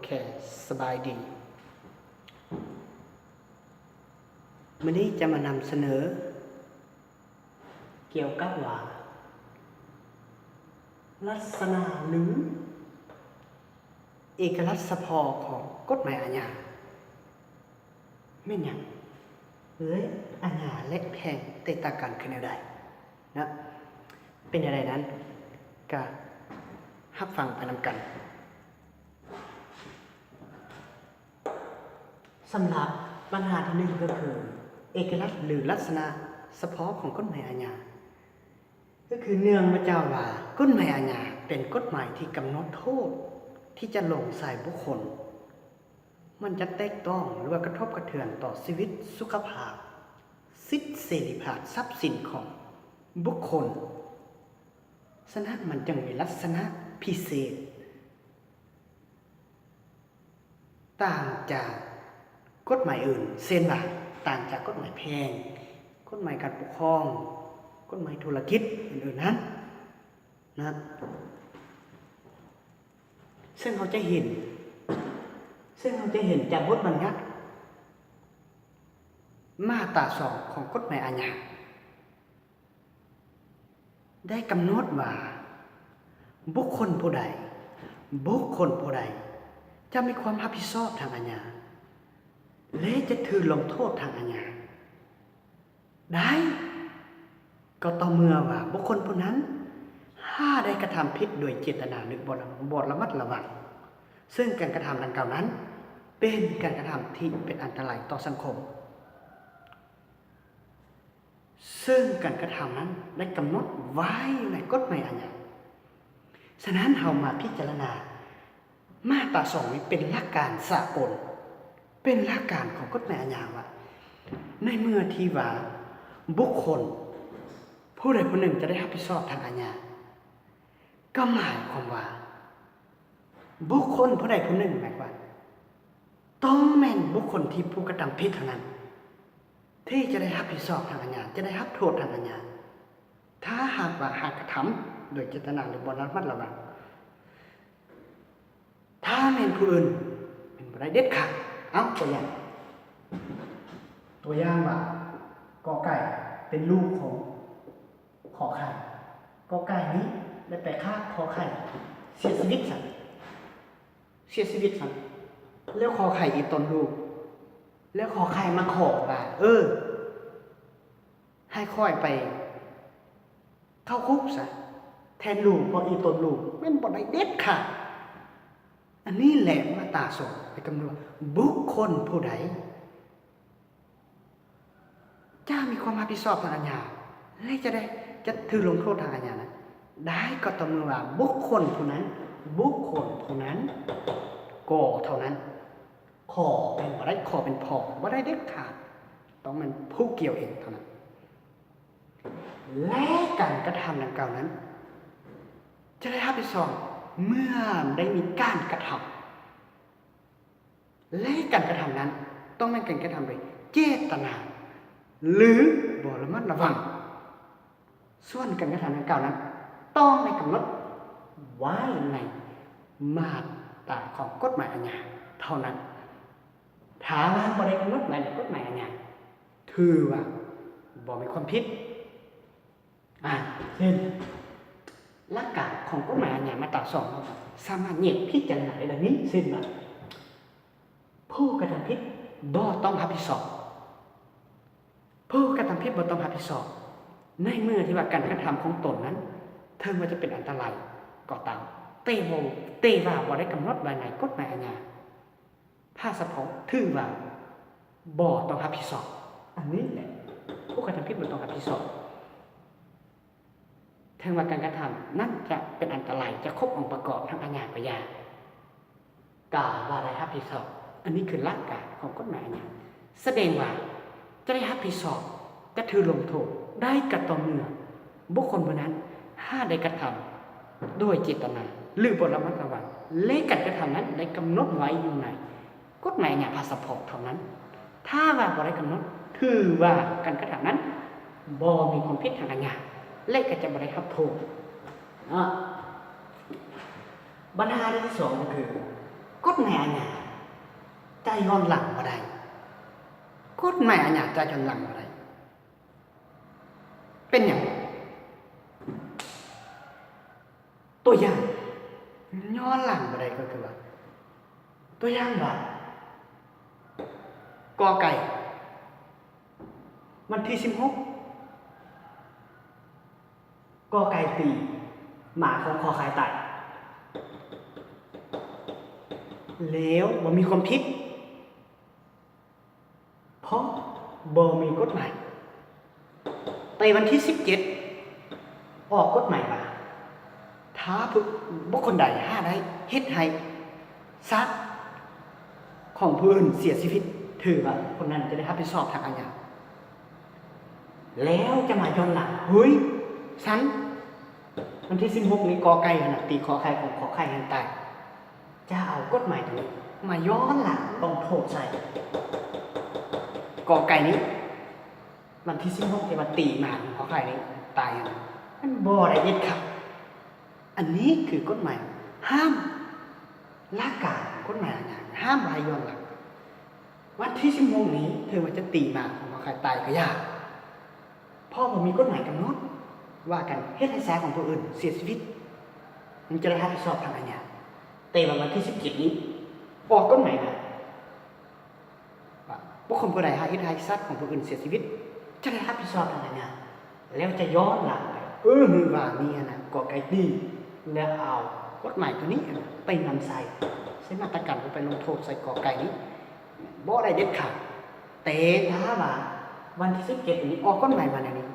ເຄ ສະບາຍດີ. ມື້ນີ້ຈະມານຳສະເໜີກ່ຽວກັບວ່າ ລັກສະນະ ຫຼື ເອກະລັກສະເພາະຂອງກົດໝາຍອາຍາ ແມ່ນຫຍັງ ແລະ ອາຍາ ແລະ ແພ່ງແຕກຕ່າງກັນຄືແນວໃດນະ? ເປັນແນວໃດນັ້ນ ກະຮັບຟັງໄປນຳກັນ. ສຳລັບບັນຫາທີໜຶ່ງ ກໍຄືເອກະລັກ ຫຼື ລັກສະນະສະເພາະຂອງກົດໝາຍອາຍາ ກໍຄືເນື່ອງມາຈາກວ່າກົດໝາຍອາຍາເປັນກົດໝາຍທີ່ກຳນົດໂທດທີ່ຈະລົງໃສ່ບຸກຄົນ ມັນຈະແຕະຕ້ອງ ຫຼືວ່າກະທົບກະເທືອນຕໍ່ຊີວິດ, ສຸຂະພາບ, ສິດເສລີພາບ, ຊັບສິນຂອງບຸກຄົນ. ສະນັ້ນມັນຈຶ່ງມີລັກສະນະພິເສດ ຕ່າງຈາກກົດໝາຍອື່ນ ເຊັ່ນວ່າ ຕ່າງຈາກກົດໝາຍແພ່ງ, ກົດໝາຍການປົກຄອງ, ກົດໝາຍທຸລະກິດອື່ນໆນັ້ນນະ. ເຊິ່ງເຮົາຈະເຫັນ, ເຊິ່ງເຮົາຈະເຫັນຈາກບົດບັນຍັດມາດຕາສອງຂອງກົດໝາຍອາຍາ ໄດ້ກຳນົດວ່າ ບຸກຄົນຜູ້ໃດ, ບຸກຄົນຜູ້ໃດຈະມີຄວາມຮັບຜິດຊອບທາງອາຍາ ແລະ ຈະຖືກລົງໂທດທາງອາຍາໄດ້ ກໍຕໍ່ເມື່ອວ່າບຸກຄົນຜູ້ນັ້ນຫາໄດ້ກະທຳຜິດໂດຍເຈດຕະນາ ຫຼື ບໍ່ ບໍ່ລະມັດລະວັງ, ເຊິ່ງການກະທຳດັ່ງກ່າວນັ້ນເປັນການກະທຳທີ່ເປັນອັນຕະລາຍຕໍ່ສັງຄົມ. ເຊິ່ງການກະທຳນັ້ນໄດ້ກຳນົດໄວ້ຢູ່ໃນກົດໝາຍອາຍາ. ສະນັ້ນເຮົາມາພິຈາລະນາ ມາດຕາສອງນີ້ເປັນຫຼັກການສາກົນ, ເປັນຫຼັກການຂອງກົດໝາຍອາຍາວ່າ ໃນເມື່ອທີ່ວ່າບຸກຄົນຜູ້ໃດຜູ້ໜຶ່ງຈະໄດ້ຮັບຜິດຊອບທາງອາຍາ, ກໍໝາຍຄວາມວ່າ ບຸກຄົນຜູ້ໃດຜູ້ໜຶ່ງ ໝາຍຄວາມວ່າ ຕ້ອງແມ່ນບຸກຄົນທີ່ຜູ້ກະທຳຜິດເທົ່ານັ້ນ ທີ່ຈະໄດ້ຮັບຜິດຊອບທາງອາຍາ, ຈະໄດ້ຮັບໂທດທາງອາຍາ ຖ້າຫາກວ່າຫາກກະທຳໂດຍເຈດຕະນາ ຫຼື ບໍ່ລະມັດລະວັງ. ຖ້າແມ່ນຜູ້ອື່ນ ເປັນບໍ່ໄດ້ເດັດຂາດ. ເອົາຕົວຢ່າງ, ຕົວຢ່າງວ່າ ກອໄກ່ເປັນລູກຂອງ ຂໍໄຂ່, ກອໄກ່ນີ້ໄດ້ໄປຂ້າ ຂໍໄຂ່ ເສຍຊີວິດຊັ້ນ, ເສຍຊີວິດຊັ້ນ, ແລ້ວຂໍໄຂ່ອີ່ຕົນລູກ, ແລ້ວຂໍໄຂ່ມາຂໍວ່າ ເອີ ໃຫ້ຂ້ອຍໄປເຂົ້າຄຸກຊະ ແທນລູກ ເພາະອີ່ຕົນລູກ ແມ່ນບໍ່ໄດ້ເດັດຂາດ. ອັນນີ້ແຫຼະມາດຕາສອງໄດ້ກຳນົດວ່າ ບຸກຄົນຜູ້ໃດ ຈະມີຄວາມຮັບຜິດຊອບທາງອາຍາ ແລະ ຈະໄດ້ ຈະຖືກລົງໂທດທາງອາຍານັ້ນໄດ້ ກໍຕໍ່ເມື່ອວ່າບຸກຄົນຜູ້ນັ້ນ, ບຸກຄົນຜູ້ນັ້ນກໍເທົ່ານັ້ນ. ຂໍແມ່ນບໍ່ໄດ້, ຂໍເປັນພໍ່ບໍ່ໄດ້ເດັດຂາດ, ຕ້ອງແມ່ນຜູ້ກ່ຽວເອງເທົ່ານັ້ນ. ແລະ ການກະທຳດັ່ງກ່າວນັ້ນ ຈະໄດ້ຮັບຜິດຊອບເມື່ອໄດ້ມີການກະທຳ ແລະ ການກະທຳນັ້ນຕ້ອງແມ່ນການກະທຳໂດຍເຈດຕະນາ ຫຼື ບໍ່ລະມັດລະວັງ. ສ່ວນການກະທຳດັ່ງກ່າວນັ້ນ ຕ້ອງໄດ້ກຳນົດໄວ້ໃນມາດຕາຂອງກົດໝາຍອາຍາເທົ່ານັ້ນ. ຖ້າວ່າບໍ່ໄດ້ກຳນົດໄວ້ໃນກົດໝາຍອາຍາ ຖືວ່າບໍ່ມີຄວາມຜິດ. ອາ ເຊັ່ນ ຫຼັກການຂອງກົດໝາຍອາຍາມາດຕາສອງ ເຮົາກໍສາມາດແຍກພິຈາລະນາໄດ້ດັ່ງນີ້ ເຊັ່ນວ່າ ຜູ້ກະທຳຜິດບໍ່ຕ້ອງຮັບຜິດຊອບ, ຜູ້ກະທຳຜິດບໍ່ຕ້ອງຮັບຜິດຊອບ ໃນເມື່ອທີ່ວ່າການກະທຳຂອງຕົນນັ້ນ ເຖິງວ່າຈະເປັນອັນຕະລາຍກໍຕາມ ແຕ່ບໍ່ ແຕ່ວ່າບໍ່ໄດ້ກຳນົດໄວ້ໃນກົດໝາຍອາຍາ ພາສະເພາະ ຖືວ່າບໍ່ຕ້ອງຮັບຜິດຊອບ. ອັນນີ້ແຫຼະ ຜູ້ກະທຳຜິດບໍ່ຕ້ອງຮັບຜິດຊອບ ເຖິງວ່າການກະທຳນັ້ນຈະເປັນອັນຕະລາຍ ຈະຄົບອົງປະກອບທາງອາຍາກໍຢ່າ ກະວ່າໄດ້ຮັບຜິດຊອບ. ອັນນີ້ຄືຫຼັກການຂອງກົດໝາຍອາຍາ ສະແດງວ່າຈະໄດ້ຮັບຜິດຊອບ ຈະຖືກລົງໂທດໄດ້ກໍຕໍ່ເມື່ອບຸກຄົນຜູ້ນັ້ນຫາກໄດ້ກະທຳໂດຍເຈດຕະນາ ຫຼື ບໍ່ລະມັດລະວັງ ແລະ ການກະທຳນັ້ນໄດ້ກຳນົດໄວ້ຢູ່ໃນ ກົດໝາຍອາຍາພາສະເພາະເທົ່ານັ້ນ. ຖ້າວ່າບໍ່ໄດ້ກຳນົດ ຖືວ່າການກະທຳນັ້ນບໍ່ມີຄວາມຜິດທາງອາຍາ ແລະ ກໍຈະບໍ່ໄດ້ຮັບໂທດເນາະ. ບັນຫາທີສອງກໍຄື ກົດໝາຍອາຍາຈະຍ້ອນຫຼັງບໍ່ໄດ້. ກົດໝາຍອາຍາຈະຍ້ອນຫຼັງບໍ່ໄດ້. ເປັນຫຍັງ? ຕົວຢ່າງ, ຍ້ອນຫຼັງບໍ່ໄດ້ກໍຄືວ່າ ຕົວຢ່າງວ່າ ກອໄກ່ ວັນທີສິບຫົກ ກອໄກ່ຕີໝາຂອງຂໍໄຂ່ຕາຍ ແລ້ວບໍ່ມີຄວາມຜິດ ເພາະບໍ່ມີກົດໝາຍ. ແຕ່ວັນທີສິບເຈັດ ອອກກົດໝາຍວ່າ ຖ້າຜູ້ ບຸກຄົນໃດຫາໄດ້ເຮັດໃຫ້ສັດຂອງຜູ້ອື່ນເສຍຊີວິດ ຖືວ່າຄົນນັ້ນຈະໄດ້ຮັບຜິດຊອບທາງອາຍາ. ແລ້ວຈະມາຍ້ອນຫຼັງ, ເຮີ້ຍ ຊັ້ນ ວັນທີສິບຫົກນີ້ ກອໄກ່ຫັ້ນນະ ຕີຂໍໄຂ່ຂອງຂໍໄຂ່ຫັ້ນຕາຍ, ຈະເອົາກົດໝາຍໂຕນີ້ມາຍ້ອນຫຼັງລົງໂທດໃສ່ ກອໄກ່ນີ້ ວັນທີສິບຫົກ ທີ່ວ່າຕີໝາຂອງຂໍໄຂ່ນີ້ຕາຍຫັ້ນນະ ມັນບໍ່ໄດ້ເດັດຂາດ. ອັນນີ້ຄືກົດໝາຍຫ້າມ, ຫຼັກການກົດໝາຍອາຍາຫ້າມບໍ່ໃຫ້ຍ້ອນຫຼັງ. ວັນທີສິບຫົກນີ້ ເຖິງວ່າຈະຕີໝາຂອງພໍ່ຄ້າຕາຍກໍຢ່າ, ເພາະບໍ່ມີກົດໝາຍກຳນົດວ່າການເຮັດໃຫ້ຊາຍຂອງຜູ້ອື່ນເສຍຊີວິດ ມັນຈະໄດ້ຮັບຜິດຊອບທາງອາຍາ. ແຕ່ວ່າວັນທີສິບເຈັດນີ້ ອອກກົດໝາຍມາ ວ່າບຸກຄົນຜູ້ໃດຫາເຮັດໃຫ້ສັດຂອງຜູ້ອື່ນເສຍຊີວິດ ຈະໄດ້ຮັບຜິດຊອບທາງອາຍາ ແລ້ວຈະຍ້ອນຫຼັງໄປ. ເອີ ຄືວ່າມີຫັ້ນນະ ກອໄກ່ຕີ ແລ້ວເອົາກົດໝາຍໂຕນີ້ຫັ້ນນະໄປນຳໃຊ້ ໃຊ້ມາດຕະການເພື່ອໄປລົງໂທດໃສ່ກອໄກ່ນີ້ ບໍ່ໄດ້ເດັດຂາດ. ແຕ່ຖ້າວ່າວັນທີສິບເຈັດນີ້ອອກກົດໝາຍມາແນວນີ້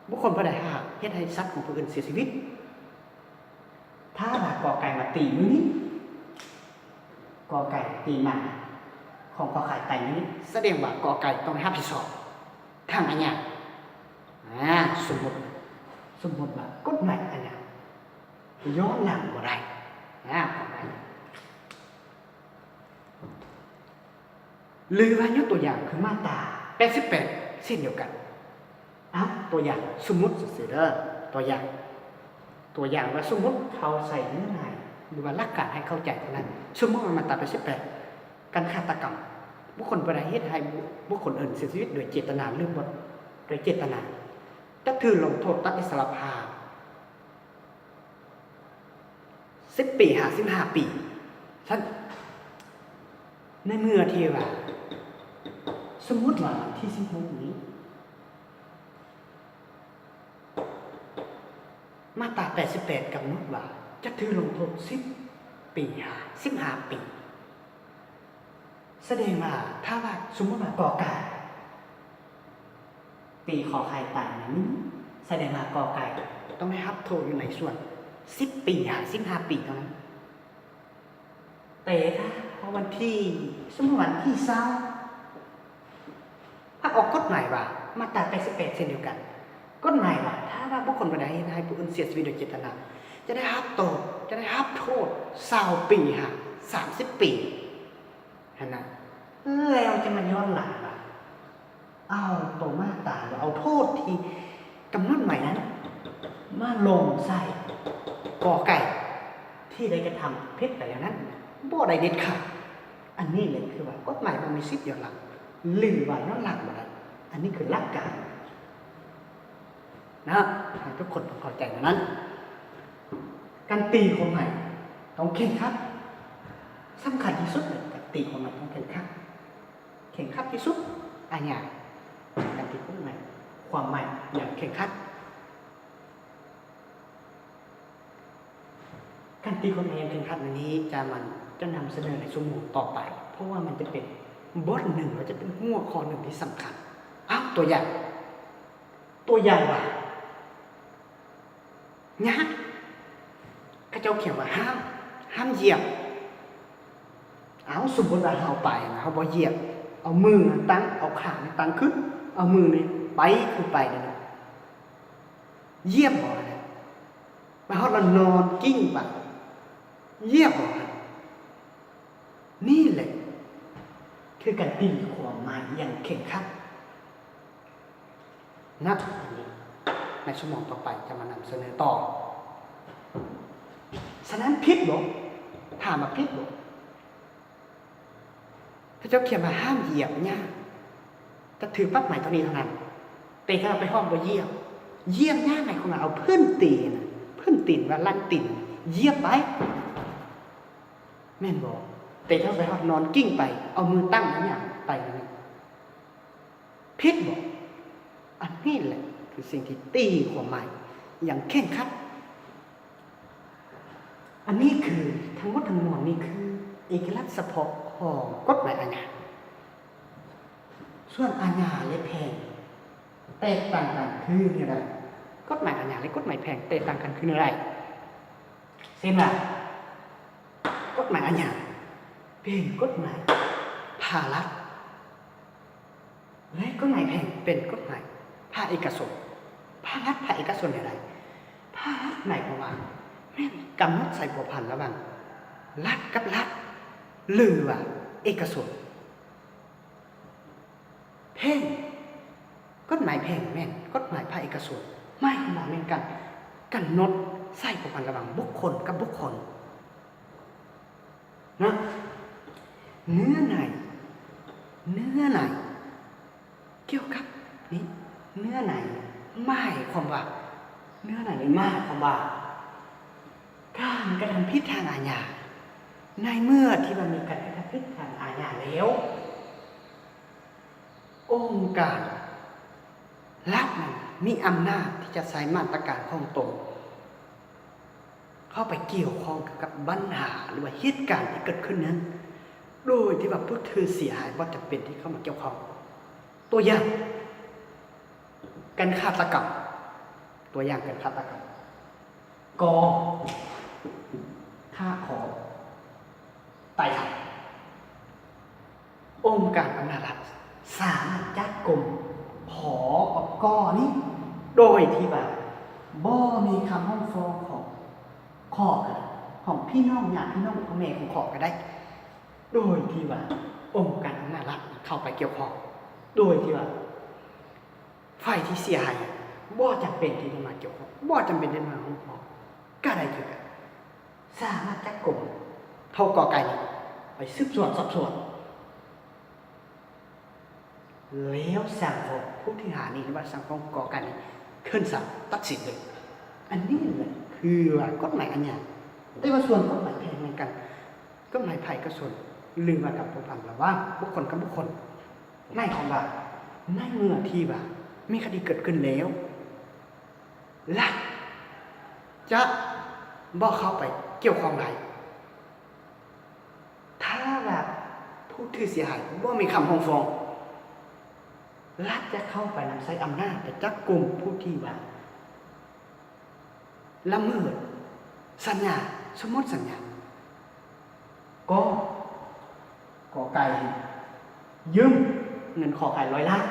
ບຸກຄົນຜູ້ໃດຫາເຮັດໃຫ້ສັດຂອງຜູ້ອື່ນເສຍຊີວິດ ຖ້າວ່າກອໄກ່ມາຕີມື້ນີ້ ກອໄກ່ຕີໝາຂອງຂໍໄຂ່ຕາຍມື້ນີ້ ສະແດງວ່າກອໄກ່ຕ້ອງໄດ້ຮັບຜິດຊອບທາງອາຍາ. ອາ ສົມມຸດ, ສົມມຸດວ່າກົດໝາຍອາຍາຍ້ອນຫຼັງບໍ່ໄດ້. ອາ ຂໍອະໄພ. ຫຼືວ່າຍົກຕົວຢ່າງຄືມາດຕາແປດສິບແປດເຊັ່ນດຽວກັນ. ເອົາ ຕົວຢ່າງສົມມຸດຊື່ໆເດີ, ຕົວຢ່າງ, ຕົວຢ່າງວ່າສົມມຸດເຂົ້າໃສ່ເນື້ອໃນ ຫຼືວ່າຫຼັກການໃຫ້ເຂົ້າໃຈເທົ່ານັ້ນ. ສົມມຸດວ່າມາດຕາແປດສິບແປດ ການຄາດຕະກຳ, ບຸກຄົນຜູ້ໃດເຮັດໃຫ້ບຸກຄົນອື່ນເສຍຊີວິດໂດຍເຈດຕະນາ ຫຼື ບໍ່ໂດຍເຈດຕະນາ ຈະຖືລົງໂທດຕັດອິດສະຫຼະພາບ ສິບປີຫາສິບຫ້າປີ. ຊັ້ນ ໃນເມື່ອທີ່ວ່າ ສົມມຸດວ່າວັນທີສິບຫົກນີ້ ມາດຕາແປດສິບແປດກຳນົດວ່າຈະຖືກລົງໂທດສິບປີຫາສິບຫ້າປີ. ສະແດງວ່າ ຖ້າວ່າສົມມຸດວ່າ ກ ກ ຕີ ຂ ໄຂ່ ຕາຍໃນມື້ນີ້ ສະແດງວ່າ ກ ໄກ່ ຕ້ອງໄດ້ຮັບໂທດຢູ່ໃນສ່ວນສິບປີຫາສິບຫ້າປີເທົ່ານັ້ນ. ແຕ່ຖ້າເອົາວັນທີ ສົມມຸດວັນທີຊາວ ພັດອອກກົດໝາຍວ່າ ມາດຕາແປດສິບແປດເຊັ່ນດຽວກັນ ກົດໝາຍວ່າ ຖ້າວ່າບຸກຄົນຜູ້ໃດເຮັດໃຫ້ຜູ້ອື່ນເສຍຊີວິດໂດຍເຈດຕະນາ ຈະໄດ້ຮັບໂທດ ຈະໄດ້ຮັບໂທດຊາວປີຫາສາມສິບປີຫັ້ນນະ. ແລ້ວຈະມາຍ້ອນຫຼັງວ່າ ເອົາໂຕມາດຕາ ຫຼື ເອົາໂທດທີ່ກຳນົດໄວ້ນັ້ນ ມາລົງໃສ່ ກ ໄກ່ ທີ່ໄດ້ກະທຳຜິດໄປແລ້ວນັ້ນ ບໍ່ໄດ້ເດັດຂາດ. ອັນນີ້ແຫຼະຄືວ່າກົດໝາຍບໍ່ມີສິດຍ້ອນຫຼັງ ຫຼືວ່າຍ້ອນຫຼັງບໍ່ໄດ້. ອັນນີ້ຄືຫຼັກການນະ ໃຫ້ທຸກຄົນຕ້ອງເຂົ້າໃຈແນວນັ້ນ. ການຕີຄວາມໝາຍຕ້ອງເຄັ່ງຄັດ, ສຳຄັນທີ່ສຸດເລີຍ ການຕີຄວາມໝາຍຕ້ອງເຄັ່ງຄັດ. ເຄັ່ງຄັດທີ່ສຸດ ອາຍາ ການຕີກົດໝາຍ ຄວາມໝາຍຢ່າງເຄັ່ງຄັດ. ການຕີກົດໝາຍຢ່າງເຄັ່ງຄັດອັນນີ້ ຈາມັນຈະນຳສະເໜີໃນຊົ່ວໂມງຕໍ່ໄປ ເພາະວ່າມັນຈະເປັນບົດໜຶ່ງ ແລະ ຈະເປັນຫົວຂໍ້ໜຶ່ງທີ່ສຳຄັນ. ເອົາ ຕົວຢ່າງ, ຕົວຢ່າງວ່າ ຍາກ ເຂົາເຈົ້າຂຽນວ່າຫ້າມ, ຫ້າມຢຽບ. ເອົາ ສົມມຸດວ່າເຮົາໄປນະ ເຮົາບໍ່ຢຽບ, ເອົາມືຕັ້ງ, ເອົາຂານີ້ຕັ້ງຂຶ້ນ, ເອົາມືນີ້ໄປຄືໄປນີ້ນະ, ຢຽບບໍ່ຫັ້ນນະ? ໄປຮອດລະນອນກິ້ງໄປ, ຢຽບບໍ່ຫັ້ນ? ນີ້ແຫຼະ ຄືການຕີຄວາມໝາຍຢ່າງເຄັ່ງຄັດ. ນະ ອັນນີ້ໃນຊົ່ວໂມງຕໍ່ໄປຈະມານຳສະເໜີຕໍ່. ສະນັ້ນ ຜິດບໍ່? ຖາມວ່າຜິດບໍ່? ເຂົາເຈົ້າຂຽນວ່າຫ້າມຢຽບຫຍ້າ ຈະຖືກປັບໃໝເທົ່ານີ້ເທົ່ານັ້ນ. ແຕ່ຖ້າໄປຮອດບໍ່ຢຽບ, ຢຽບຫຍ້າໝາຍຄວາມວ່າເອົາພື້ນຕີນນະ, ພື້ນຕີນວ່າຫຼັງຕີນຢຽບໄປ ແມ່ນບໍ່? ແຕ່ຖ້າໄປຮອດນອນກິ້ງໄປ, ເອົາມືຕັ້ງຫຍັງໄປນັ້ນ ຜິດບໍ່? ອັນນີ້ແຫຼະຄືສິ່ງທີ່ຕີຄວາມໝາຍຢ່າງເຄັ່ງຄັດ. ອັນນີ້ຄື ທັງໝົດທັງມວນນີ້ຄືເອກະລັກສະເພາະຂອງກົດໝາຍອາຍາ. ສ່ວນອາຍາ ແລະ ແພ່ງ ແຕກຕ່າງກັນຄືແນວໃດ? ກົດໝາຍອາຍາ ແລະ ກົດໝາຍແພ່ງ ແຕກຕ່າງກັນຄືແນວໃດ? ເຊັ່ນວ່າ ກົດໝາຍອາຍາ ເປັນກົດໝາຍພາລັດ ແລະ ກົດໝາຍແພ່ງ ເປັນກົດໝາຍພາກເອກະຊົນ. ພາລັດພາກເອກະຊົນແນວໃດ? ພາລັດໝາຍຄວາມວ່າ ແມ່ນກຳນົດໃສ່ພົວພັນລະຫວ່າງລັດກັບລັດ ຫຼືວ່າເອກະຊົນ. ແພ່ງ ກົດໝາຍແພ່ງແມ່ນກົດໝາຍພາກເອກະຊົນ ໝາຍຄວາມວ່າແມ່ນການກຳນົດໃສ່ພົວພັນລະຫວ່າງບຸກຄົນກັບບຸກຄົນ. ນະ ເນື້ອໃນ ເນື້ອໃນ ກ່ຽວກັບນີ້ ເນື້ອໃນໝາຍຄວາມວ່າ ເນື້ອໃນນີ້ໝາຍຄວາມວ່າ ການກະທຳຜິດທາງອາຍາ. ໃນເມື່ອທີ່ວ່າມີການກະທຳຜິດທາງອາຍາແລ້ວ ອົງການລັດນັ້ນມີອຳນາດທີ່ຈະໃຊ້ມາດຕະການຂອງຕົນ ເຂົ້າໄປກ່ຽວຂ້ອງກ່ຽວກັບບັນຫາ ຫຼືວ່າເຫດການທີ່ເກີດຂຶ້ນນັ້ນ ໂດຍທີ່ວ່າຜູ້ຖືກເສຍຫາຍບໍ່ຈຳເປັນທີ່ເຂົ້າມາກ່ຽວຂ້ອງ. ຕົວຢ່າງ ການຄາດຕະກຳ, ຕົວຢ່າງການຄາດຕະກຳ ກໍ ຂ້າ ຂໍ ໄຕ ໄທ. ອົງການອຳນາດລັດສາມາດຈັບກຸມ ຂ ອອກ ກໍ ນີ້ ໂດຍທີ່ວ່າບໍ່ມີຄຳຮ້ອງຟ້ອງຂອງ ຂໍ ກໍໄດ້ ຂອງພີ່ນ້ອງ ຍາດພີ່ນ້ອງ ພໍ່ແມ່ຂອງ ຂໍ ກໍໄດ້ ໂດຍທີ່ວ່າອົງການອຳນາດລັດເຂົ້າໄປກ່ຽວຂ້ອງ ໂດຍທີ່ວ່າ ຝ່າຍທີ່ເສຍຫາຍບໍ່ຈຳເປັນທີ່ໄດ້ມາກ່ຽວຂ້ອງ ບໍ່ຈຳເປັນໄດ້ມາຮ້ອງຟ້ອງ ກໍໄດ້ຄືກັນ ສາມາດຈັບກຸມເທົ່າ ກ ໄກ່ ນີ້ ໄປສືບສວນສອບສວນ ແລ້ວສັ່ງຟ້ອງຜູ້ທີ່ຫານີ້ ຫຼືວ່າສັ່ງຟ້ອງ ກ ໄກ່ ນີ້ ຂຶ້ນສານຕັດສິນເລີຍ. ອັນນີ້ແຫຼະຄືວ່າກົດໝາຍອາຍາ. ແຕ່ວ່າສ່ວນກົດໝາຍແພ່ງແມ່ນການ ກົດໝາຍພາກເອກະຊົນ ຫຼືວ່າການພົວພັນລະຫວ່າງບຸກຄົນກັບບຸກຄົນ. ໝາຍຄວາມວ່າ ໃນເມື່ອທີ່ວ່າມີຄະດີເກີດຂຶ້ນແລ້ວ ລັດຈະບໍ່ເຂົ້າໄປກ່ຽວຂ້ອງໄດ້. ຖ້າວ່າຜູ້ຖືກເສຍຫາຍບໍ່ມີຄຳຮ້ອງຟ້ອງ, ລັດຈະເຂົ້າໄປນຳໃຊ້ອຳນາດໄປຈັບກຸມຜູ້ທີ່ວ່າ ລະເມີດສັນຍາ, ສົມມຸດສັນຍາ ກໍ ກໍໄກ່ຢືມເງິນຂໍໄຂ່ຮ້ອຍລ້ານ,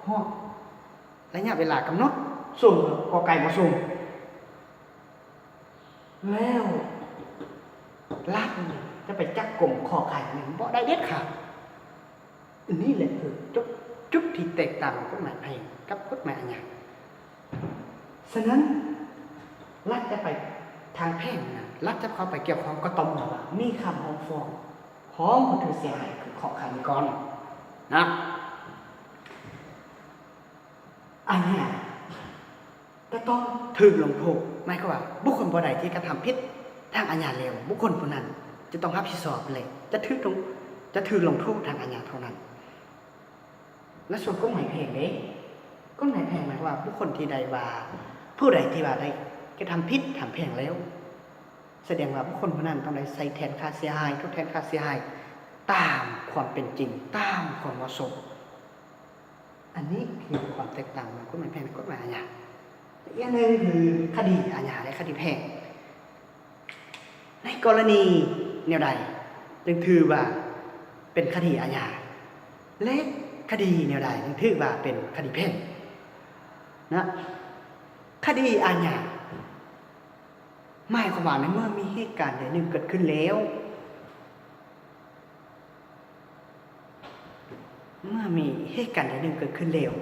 ຮອດໄລຍະເວລາກຳນົດສົ່ງ ກໍໄກ່ບໍ່ສົ່ງ, ແລ້ວລັດຈະໄປຈັບກຸມຂໍໄຂ່ນີ້ບໍ່ໄດ້ເດັດຂາດ. ອັນນີ້ແຫຼະຄືຈຸດ ຈຸດທີ່ແຕກຕ່າງຂອງກົດໝາຍແພ່ງກັບກົດໝາຍອາຍາ. ສະນັ້ນ ລັດຈະໄປທາງແພ່ງນະ ລັດຈະເຂົ້າໄປກ່ຽວຂ້ອງກໍຕໍ່ເມື່ອວ່າມີຄຳຮ້ອງຟ້ອງຂອງຜູ້ຖືກເສຍຫາຍ ຄື ຂໍໄຂ່ ນີ້ກ່ອນນະ. ອາຍາ ຈະຕ້ອງຖືກລົງໂທດ, ໝາຍຄວາມວ່າບຸກຄົນຜູ້ໃດທີ່ກະທຳຜິດທາງອາຍາແລ້ວ ບຸກຄົນຜູ້ນັ້ນຈະຕ້ອງຮັບຜິດຊອບ ແລະ ຈະຖືກລົງ ຈະຖືກລົງໂທດທາງອາຍາເທົ່ານັ້ນ. ແລະ ສ່ວນກົດໝາຍແພ່ງເດ້? ກົດໝາຍແພ່ງໝາຍຄວາມວ່າບຸກຄົນທີ່ໃດວ່າ ຜູ້ໃດທີ່ວ່າໄດ້ກະທຳຜິດທາງແພ່ງແລ້ວ ສະແດງວ່າບຸກຄົນຜູ້ນັ້ນຕ້ອງໄດ້ໃຊ້ແທນຄ່າເສຍຫາຍ, ທົດແທນຄ່າເສຍຫາຍຕາມຄວາມເປັນຈິງ, ຕາມຄວາມເໝາະສົມ. ອັນນີ້ຄືຄວາມແຕກຕ່າງຂອງກົດໝາຍແພ່ງ ແລະ ກົດໝາຍອາຍາ. ອີກອັນໜຶ່ງຄືຄະດີອາຍາ ແລະ ຄະດີແພ່ງ. ໃນກໍລະນີແນວໃດຈຶ່ງຖືວ່າເປັນຄະດີອາຍາ ແລະ ຄະດີແນວໃດຈຶ່ງຖືວ່າເປັນຄະດີແພ່ງນະ? ຄະດີອາຍາ ໝາຍຄວາມວ່າໃນເມື່ອມີເຫດການໃດໜຶ່ງເກີດຂຶ້ນແລ້ວ ເມື່ອມີເຫດການໃດໜຶ່ງເກີດຂຶ້ນແລ້ວ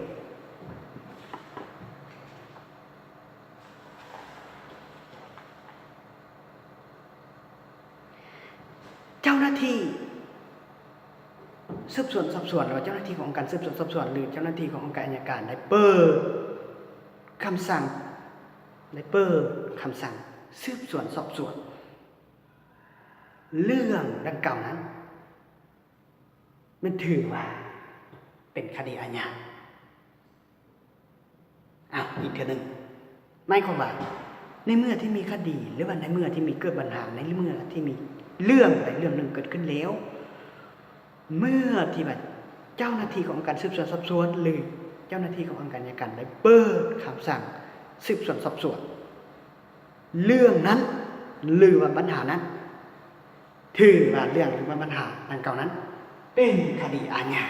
ເຈົ້າໜ້າທີ່ ສືບສວນສອບສວນ ຫຼືວ່າເຈົ້າໜ້າທີ່ຂອງອົງການສືບສວນສອບສວນ ຫຼືເຈົ້າໜ້າທີ່ຂອງອົງການອັຍການໄດ້ເປີດຄຳສັ່ງ ໄດ້ເປີດຄຳສັ່ງສືບສວນສອບສວນເລື່ອງດັ່ງກ່າວນັ້ນ ແມ່ນຖືວ່າເປັນຄະດີອາຍາ. ອ້າວ ອີກເທື່ອໜຶ່ງ ໝາຍຄວາມວ່າ ໃນເມື່ອທີ່ມີຄະດີ ຫຼືວ່າໃນເມື່ອທີ່ມີເກີດບັນຫາ ໃນເມື່ອທີ່ມີເລື່ອງໃດເລື່ອງໜຶ່ງເກີດຂຶ້ນແລ້ວ ເມື່ອທີ່ວ່າເຈົ້າໜ້າທີ່ຂອງອົງການສືບສວນສອບສວນ ຫຼືເຈົ້າໜ້າທີ່ຂອງອົງການອັຍການໄດ້ເປີດຄຳສັ່ງສືບສວນສອບສວນ ເລື່ອງນັ້ນ ຫຼືວ່າບັນຫານັ້ນ ຖືວ່າເລື່ອງ ຫຼືວ່າບັນຫາດັ່ງກ່າວນັ້ນ ເປັນຄະດີອາຍາ.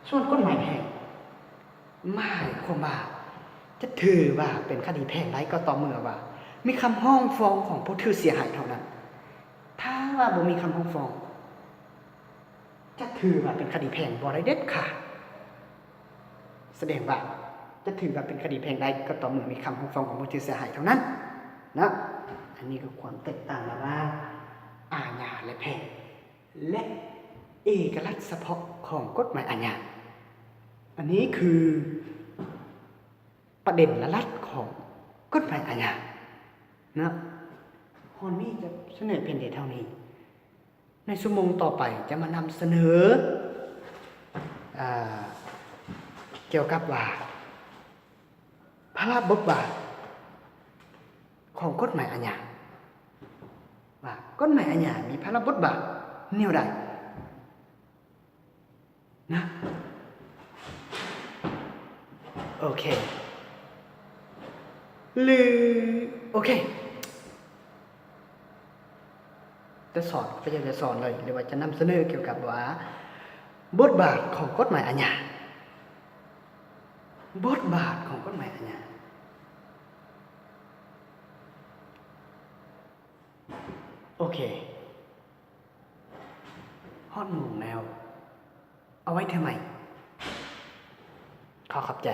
ສ່ວນກົດໝາຍແພ່ງ ໝາຍຄວາມວ່າ ຈະຖືວ່າເປັນຄະດີແພ່ງໄດ້ກໍຕໍ່ເມື່ອວ່າ ມີຄຳຮ້ອງຟ້ອງຂອງຜູ້ຖືກເສຍຫາຍເທົ່ານັ້ນ. ຖ້າວ່າບໍ່ມີຄຳຮ້ອງຟ້ອງ ຈະຖືວ່າເປັນຄະດີແພ່ງບໍ່ໄດ້ເດັດຂາດ. ສະແດງວ່າຈະຖືວ່າເປັນຄະດີແພ່ງໄດ້ກໍຕໍ່ເມື່ອມີຄຳຮ້ອງຟ້ອງຂອງຜູ້ຖືກເສຍຫາຍເທົ່ານັ້ນເນາະ. ອັນນີ້ຄືຄວາມແຕກຕ່າງລະຫວ່າງອາຍາ ແລະ ແພ່ງ ແລະ ເອກະລັກສະເພາະຂອງກົດໝາຍອາຍາ. ອັນນີ້ຄືປະເດັນຫຼັກໆຂອງກົດໝາຍອາຍາເນາະ. ຮອນມີຈະສະເໜີພຽງແຕ່ເທົ່ານີ້. ໃນຊົ່ວໂມງຕໍ່ໄປຈະມານຳສະເໜີ ເອີ ກ່ຽວກັບວ່າ ພາລະບົດບາດຂອງກົດໝາຍອາຍາ ວ່າກົດໝາຍອາຍາມີພາລະບົດບາດແນວໃດ ນະ. ໂອເຄ ຫຼື ໂອເຄ ຈະສອນ ຂ້າພະເຈົ້າຈະສອນເລີຍ ຫຼືວ່າຈະນຳສະເໜີກ່ຽວກັບວ່າ ບົດບາດຂອງກົດໝາຍອາຍາ. ບົດບາດຂອງກົດໝາຍອາຍາ. ໂອເຄ ຮອດໂມງແລ້ວ. ເອົາໄວ້ເທື່ອໃໝ່. ຂໍຂອບໃຈ.